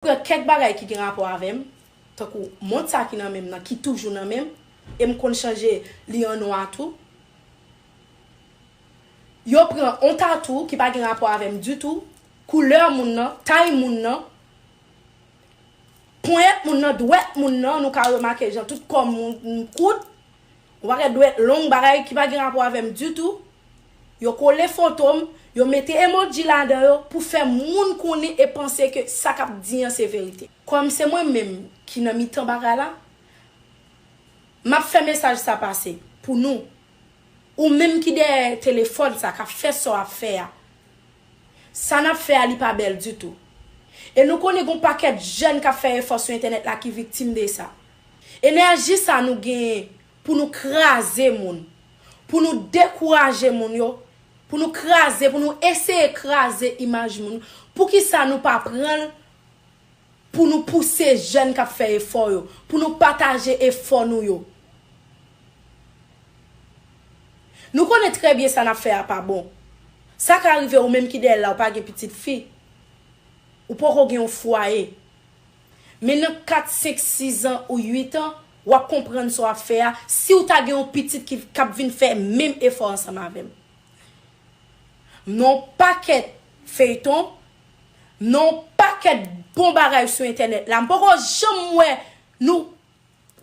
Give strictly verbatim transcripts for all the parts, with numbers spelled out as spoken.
pran kèk bagay ki gen rapò avè m, tankou mont sa ki nan men m nan, ki toujou nan men m, e m konn chanje li an nwa tou. Yo pran on tatou ki pa gen rapò avè m ditou, koulè moun nan, tay moun nan, ponyèt moun nan, dwèt moun nan, nou ka remake jan tout kò moun kout, yon pakèt dwèt long, bagay ki pa gen rapò avè m ditou. Yo kole foto m, yo mete emoji ladan yo pou fè moun konnen e panse ke sa k ap di an se verite. Kòm se mwen menm ki nan mitan bagay la, m ap fè mesaj sa pase pou nou. Ou menm ki dèyè telefòn sa, k ap fè sa w ap fè a, sa n ap fè a, li pa bèl ditou. E nou konnen gen yon pakèt jèn k ap fè efò sou entènèt la ki viktim de sa. Enèji sa nou genyen pou nou kraze moun, pou nou dekouraje moun yo, pou nou kraze, pou nou eseye kraze imaj moun, poukisa nou pa pran l pou nou pouse jèn k ap fè efò yo, pou nou pataje efò nou yo? Nou konnen trè byen sa n ap fè a pa bon. Sa ka rive ou menm ki dèyè l la, ou pa gen pitit fi. Ou poko gen yon fwaye. Men nan kat, senk, sis an ou uit an, w ap konprann sa w ap fè a, si w ta gen yon pitit ki, k ap vin fè menm efò ansanm avè m. M nan yon pakèt feyton, m nan yon pakèt bon bagay sou entènèt la. M poko janm wè nou,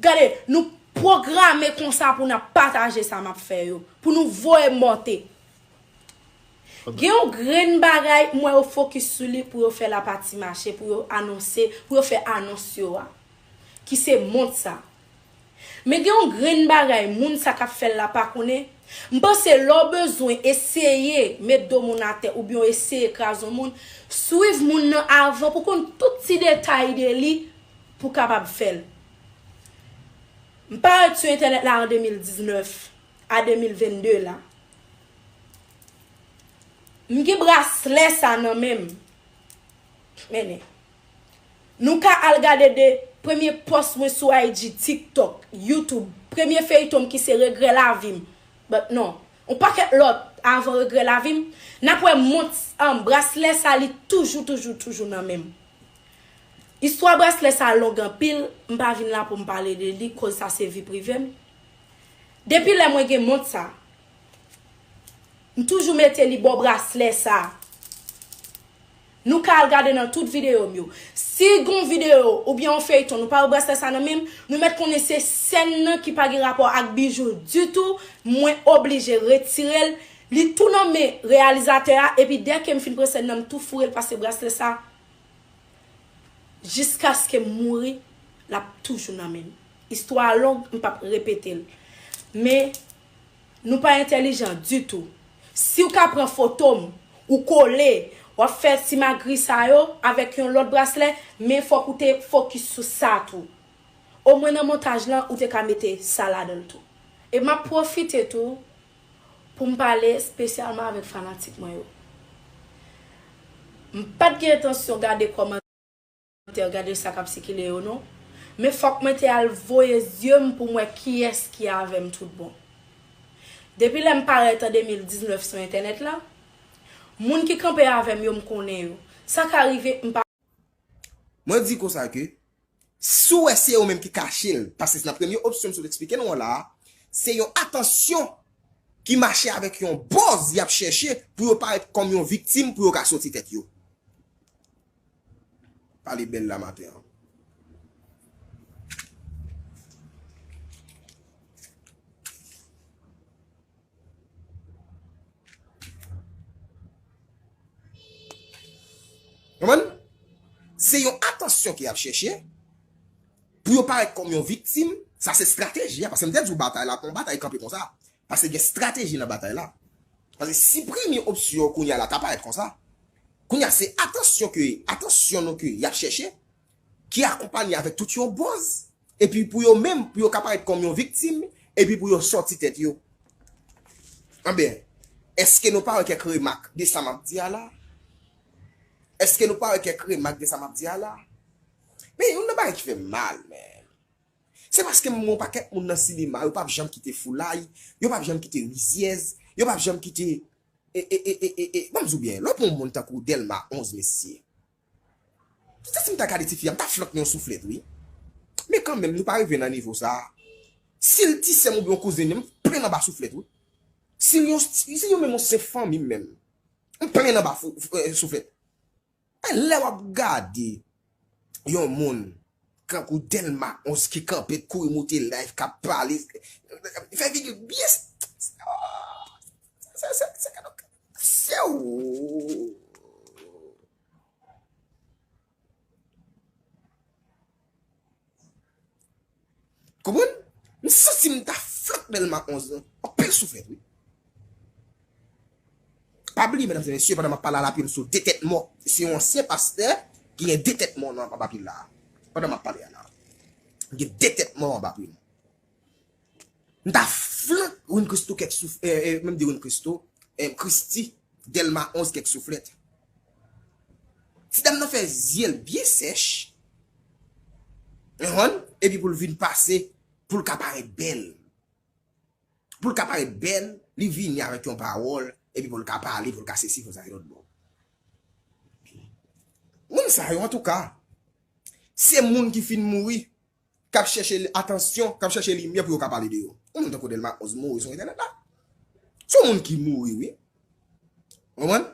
gade, nou pwograme konsa pou n ap pataje sa m ap fè yo, pou nou voye monte. Gen yon grenn bagay, m wè yo fokis sou li pou yo fè lapati mache, pou yo anonse, pou yo fè anons yo a, ki se mont sa. Men gen yon grenn bagay moun sa k ap fè l la pa konnen. M panse lè w bezwen eseye met do moun atè oubyen w eseye kraze yon moun, swiv moun nan avan pou konn tout ti detay de li pou w kapab fè l. M parèt sou entènèt la an de mil diznèf a de mil vennde la. M gen braslè sa nan men m. Mennen. Nou ka al gade de premye pòs mwen sou I G, TikTok, YouTube, premye feyton m ki se Regrè Lavi m. But non, yon pakèt lòt avan Regrè Lavi m. N ap wè mont, um, braslè sa li toujou, toujou, toujou nan men m. Istwa braslè sa long anpil, m pa vin la pou m pale de li, koz sa se vi prive m. Depi lè mwen gen mont sa, m toujou mete li bò braslè sa. Nou ka al gade nan tout videyo m yo. Si gon videyo oubyen yon feyton nou pa wè braslè sa nan men m, nou mèt konnen se sèn nan ki pa gen rapò ak bijou ditou, mwen oblije retire l. Li tou nan men reyalizatè a, epi dèke m fin pran sèn nan, m tou foure l pase braslè sa. Jiskaske m mouri, l ap toujou nan men m. Istwa a long, m p ap repete l. Men, nou pa entèlijan ditou. Si w ka pran foto m, ou kole, w ap fè simagri sa yo avèk yon lòt braslè, men fòk ou te fokis sou sa tou. Omwen nan montaj lan, ou te ka mete sa ladan l tou. E m ap pwofite tou pou m pale espesyalman avèk fanatik mwen yo. M pa t gen entansyon gade kòmantè, gade sa k ap sikile yo non. Men fòk mwen te al voye zye m pou m wè kiyès ki avè m tout bon. Depi lè m parèt an de mil diznèf sou entènèt la, moun ki kanpe avè m yo, m konnen yo. Sa ka rive, m pa Mwen di konsa ke, si w wè se yo menm ki kache l, paske nan premye opsyon m sot eksplike nou an la a, se yon atansyon ki mache avèk yon buzz y ap chèche pou yo parèt kòm yon viktim pou yo ka soti tèt yo. Pale bèl la maten an. Konprann? Se yon atansyon ke y ap chèche pou yo parèt kòm yon viktim. Sa se estrateji a, paske m te di w batay la, pa yon batay kanpe konsa. Paske gen estrateji nan batay la. Paske si premye opsyon kounye a la ta parèt konsa, kounye a se atansyon ke, atansyon nou ke y ap chèche, ki akonpanye avèk tout yon buzz, epi pou yo menm, pou yo ka parèt kòm yon viktim, epi pou yo sòti tèt yo. Anben, èske nou pa wè kèk remak de sa m ap di a la? Èske nou pa wè kèk remak de sa m ap di a la? Men youn nan bagay ki fè m mal, men, se paske m wè yon pakèt moun nan sinema, yo p ap janm kite foulay, yo p ap janm kite rizyèz, yo p ap janm kite, e, e, e, e, e, e, ban m di w byen, lè w pran yon moun tankou Dèlma onz, mesye, Se si m ta gade tifi a, m ta flank li yon souflèt, wi. Men kanmenm, nou pa rive nan nivo sa a. Si l ti sè m oubyen yon kouzin li, m plen anba souflèt, wi. Si l yon, si l yon menm yon senk fanmi m menm, m plen anba fou- fou- eh, souflèt. E lè w ap gade yon moun kankou Dèlma onz ki kanpe, kouri moute live, k ap pale, fè figi l byen. Se, se, se, se, se, Konprann? M santi m ta flank Dèlma onz lan. Anpil souflèt, wi. Pa bliye, medam e mesye, pandan m ap pale a la, pye m sou de tèt mò. Se yon ansyen pastè ki gen de tèt mò nan anba pye l la. Pandan m ap pale a la. Gen de tèt mò anba pye m. M ta flank Win Christo kèk souf, eh, eh, menm di Win Christo, eh, Christy, Dèlma onz kèk souflèt. Ti dam nan fè zye l byen sèch. Ou konprann? Epi pou l vin pase, pou l ka parèt bèl. Pou l ka parèt bèl, li vini avèk yon pawòl, epi pou l ka pale, pou l ka sesi, pou l ka se lòt bò. Moun sa yo, antouka, se moun ki fin mouri, k ap chèche atansyon, k ap chèche limyè pou yo ka pale de yo. Yon moun tankou Dèlma onz mouri sou entènèt la. Se yon moun ki mouri, wi. Konprann?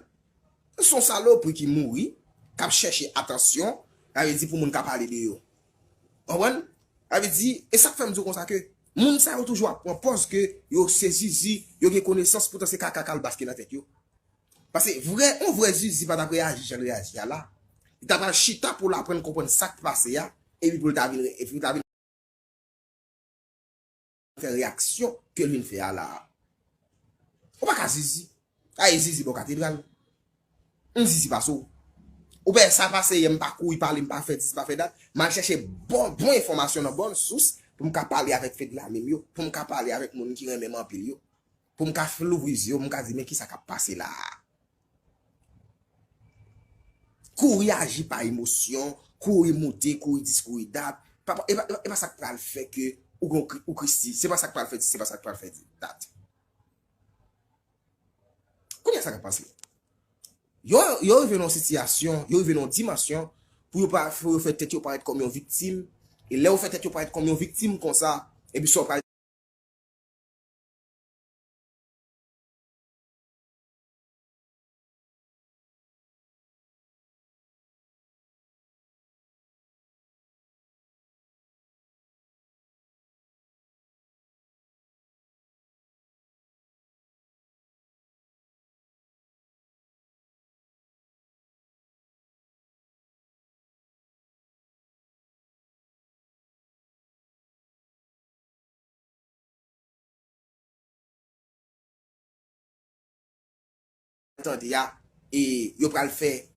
Se yon salopri ki mouri, k ap chèche atansyon, sa vle di pou moun ka pale de yo. Konprann? Sa vle di, e sa k fè m di w konsa ke moun sa yo toujou ap pran pòz ke yo se zizi, yo gen konesans, poutan se kaka kalbas ki nan tèt yo. Paske vrè, yon vrè zizi pa t ap reyaji jan l reyaji a la. Li ta pral chita pou l aprann konprann sa k pase a, epi pou l ta vin, epi pou l ta vin fè reyaksyon ke l vin fè a la a. Ou pa ka zizi. Ay, zizi bò katedral. M zizi pase w. Ou pè sa pase yè, m pa kouri pale, m pa fè dis, m pa fè dat. M al chèche bon, bon enfòmasyon nan bon sous pou m ka pale avèk Fedlame m yo, pou m ka pale avèk moun ki renmen m anpil yo. Pou m ka louvri zye yo, pou m ka di, men kisa k ap pase la a? Kouri aji pa emosyon, kouri moute, kouri dis, kouri dat. Pa, pa, e pa, e pa, e pa sa k pral fè ke ou gon kri- ou Christy, se pa sa k pral fè dis, se pa sa k pral fè dat. Kounye a sa k ap pase? Yo, yo rive nan yon sitiyasyon, yo rive nan yon dimansyon pou yo pa, pou yo fè tèt yo parèt kòm yon viktim. E lè yo fè tèt yo parèt kòm yon viktim konsa, epi sa w pral tande a, e yo pral fè